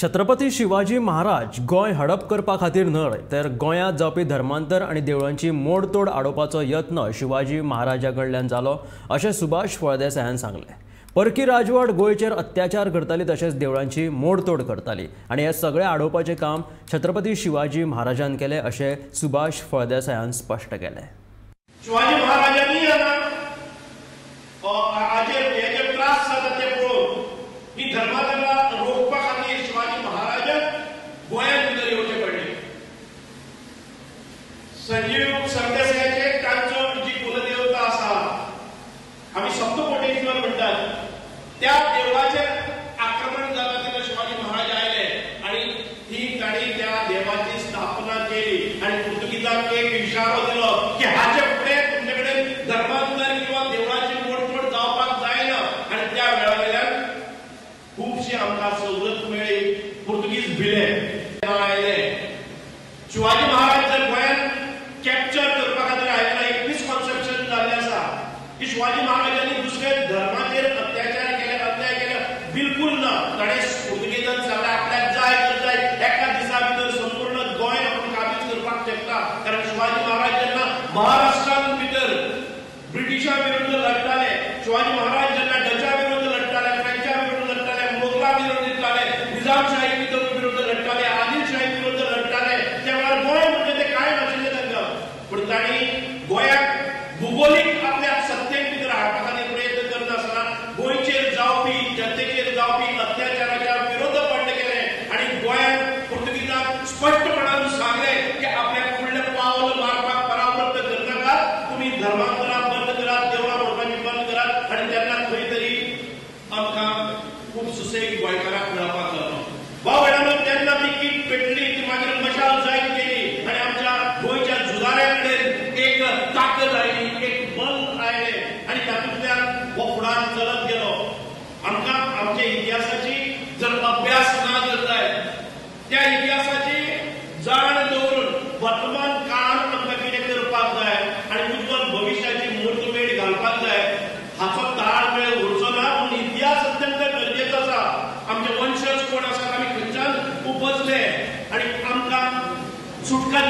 छत्रपती शिवाजी महाराज गोंय हडप करपा खातीर न्हय तर गोंयांत जावपी धर्मांतर आनी देवळांची मोडतोड आडोवपाचो यत्न शिवाजी महाराजा कडल्यान जालो अशें सुभाष फळदेसायान सांगलें। परकी राजवट गोंयचेर अत्याचार करताली तशेंच देवळांची मोडतोड करताली आनी हें सगळें आडोवपाचें काम छत्रपती शिवाजी महाराजान केलें अशें सुभाष फळदेसायान स्पश्ट केलें। शिवाजी महाराजांनी त्रास जाता ते पळोवन ही धर्मांतरा रोखपा खातीर शिवाजी महाराजान गोंयांत भितर येवचें पडलें। संजीव सरदेसायाचे तांचो जी कुलदेवता आसा आमी सप्तकोटेश्वर म्हणटात त्या देवळाचेर आक्रमण जाता तेन्ना शिवाजी महाराज आयले आनी ती तांणी त्या देवाची स्थापना केली आनी पुर्तुगीजांक एक इशारो दिलो की हाचे फुडें तुमचे कडेन धर्मांतर किंवा देवळाची मोडतोड जावपाक जायना। आनी त्या वेळा वयल्यान खुबशी आमकां सवलत मेळ्ळी, पुर्तुगीज भिले आयले। शिवाजी महाराज जर गोंयांत कॅप्चर करपा खातीर आयले ना, एक मिसकॉन्सेप्शन जाल्लें आसा की शिवाजी महाराजांनी दुसऱ्या धर्माचेर अत्याचार केले, अन्याय केले, बिलकुल ना। ताणें पुर्तुगेजान सांगलें आपल्याक जाय तर जाय, एका दिसा भितर संपूर्ण गोंय आपूण काबीज करपाक शकता। कारण शिवाजी महाराज जेन्ना महाराष्ट्रान भितर ब्रिटिशा विरुद्ध लढटाले, शिवाजी महाराज जेन्ना डचा विरुद्ध लढटाले, फ्रेंचा विरुद्ध लढटाले, मोगला विरुद्ध लढटाले, निजामशाही विरुद्ध लढटाले, आदिलशाही विरुद्ध लढटाले, त्या वेळार गोंय म्हणजे ते कांय नाशिल्लें तांकां। पूण तांणी गोंयाक भुगोलीक आपल्या सत्तेन भितर हाडपा खातीर प्रयत्न करनासतना गोंयचेर जावपी जनतेचेर जावपी अत्याचाराच्या विरोध बंड केलें आनी गोंयांत पुर्तुगीजांक स्पश्टपणान सांगलें की आपल्याक फुडलें पावल मारपाक परावृत्त करनाकात, तुमी धर्मांतरां बंद करात, देवळां मोडपाची बंद करात। आनी तेन्ना खंय तरी आमकां खूब सुसेग गोंयकारांक मेळपाक लागलो। भाव भयणांनो, तेन्ना ती कीट पेटली, ती मागीर मशाल जायत गेली आनी आमच्या गोंयच्या झुजाऱ्यां कडेन एक ताकद आयली, एक बल आयलें आनी तातूंतल्यान हो फुडार चलत गेलो। आमकां आमच्या इतिहासाची जर अभ्यास ना जर जायत, त्या इतिहासाची जाण दवरून वर्तमान काळांत आमकां कितें करपाक जाय आनी उज्ज्वल भविश्याची मुहूर्तमेढ घालपाक जाय हाचो ताळमेळ उरचो ना। पूण इतिहास अत्यंत गरजेचो आसा। आमचे वंशज कोण आसात, आमी खंयच्यान उपजले आनी आमकां सुटका